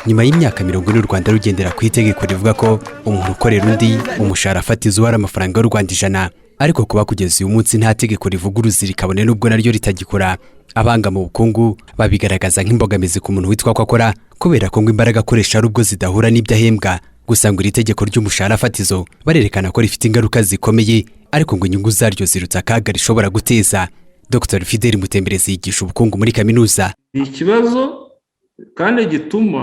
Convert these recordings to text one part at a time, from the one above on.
Nyuma y'imyaka 40 u Rwanda rugendera ku itegeko rivuga ko umuntu ukorera undi umushahara fatizo wari amafaranga y'u Rwanda 100, ariko kuba kugeza uyu munsi nta tegeko rivuguruza, rikabone n'ubwo naryo ritagikora, abanga mu bukungu babigaragaza nk'imbogamizi ku muntu witwa ko akora, kubera ko ngo imbaraga akoresha ari ubwo zidahura n'ibyo ahembwa. Gusa ngo iri tegeko ry'umushahara fatizo barerekana ko rifite ingaruka zikomeye, ariko ngo inyungu zaryo zirutse akaga rishobora guteza. Dr Fidel Mutemberezi yigisha ubukungu muri kaminuza. Ni ikibazo kandi gituma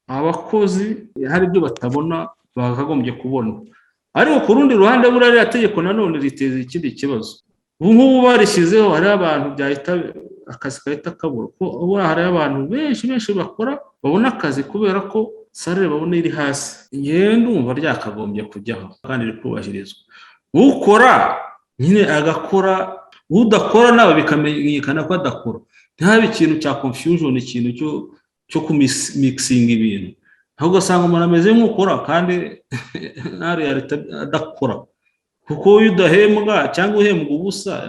abakozi hari ibyo batabona bakagombye kubona. Ariko ku rundi ruhande, buriya ririya tegeko nanone riteza ikindi kibazo. Ubu ngubu barishyizeho, hariho abantu byahita akazi gahita kabura, kuko hariho abantu benshi benshi bakora babona akazi kubera ko salaire babona iri hasi. Ngewe ndumva ryakagombye kujyaho kandi rikubahirizwa, ukora nyine agakora, udakora nawe bikamenyekana ko adakora, ntihabe ikintu cya confusion, ikintu cyo kumixinga ibintu, aho ugasanga umuntu ameze nk'ukora kandi nta réalité adakora, kuko iyo udahembwa cyangwa uhembwa ubusa,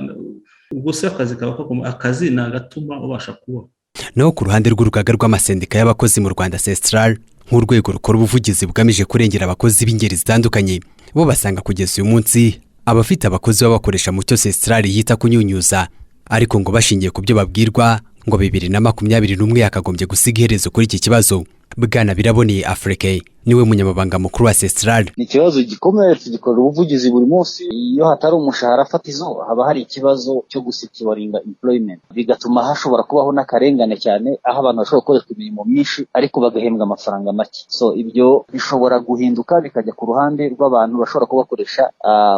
ubwo se akazi kaba kagoma? Akazi ni agatuma ubasha kubaho. Naho ku ruhande rw'urugaga rw'amasendika y'abakozi mu Rwanda, CESTRAR, nk'urwego rukora ubuvugizi bugamije kurengera abakozi b'ingeri zitandukanye, bo basanga kugeza uyu munsi abafite abakozi babakoresha mu cyo CESTRAR yita kunyunyuza. Ariko ngo bashingiye ku byo babwirwa, ngo 2021 yakagombye gusiga iherezo kuri iki kibazo. Bwana Biraboneye Afrique niwe munyamabanga mukuru wa CESTRAR. Ni ikibazo gikomeye, tugikorera ubuvugizi buri munsi. Iyo hatari umushahara fatizo, haba hari ikibazo cyo gusecuringa employment, bigatuma hashobora kubaho n'akarengane cyane, aho abantu bashobora gukoreshwa imirimo myinshi ariko bagahembwa amafaranga make. So ibyo bishobora guhinduka bikajya ku ruhande rw'abantu bashobora kubakoresha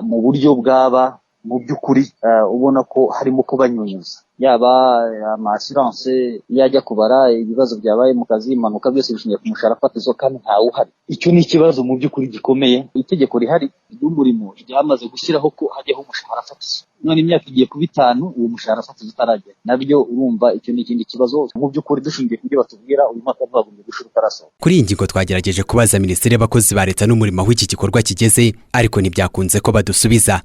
mu buryo bwaba mu by'ukuri ubona ko harimo kubanyunyuza, yaba ama assurance yajya kubara ibibazo byabaye mu kazi, impanuka, byose bishingiye ku mushahara fatizo kandi ntawe uhari. Icyo ni ikibazo mu by'ukuri gikomeye. Itegeko rihari ry'umurimo ryamaze gushyiraho ko hajyaho umushahara fatizo, none imyaka igiye kuba 5 uwo mushahara fatizo utaragera. Nabyo urumva icyo ni ikindi kibazo. Mu by'ukuri, dushingiye ku byo batubwira, uyu mwaka bagombye gushira utarasohoka. Kuri iyi ngingo twagerageje kubaza Minisiteri y'Abakozi ba Leta n'Umurimo aho iki gikorwa kigeze, ariko ntibyakunze ko badusubiza.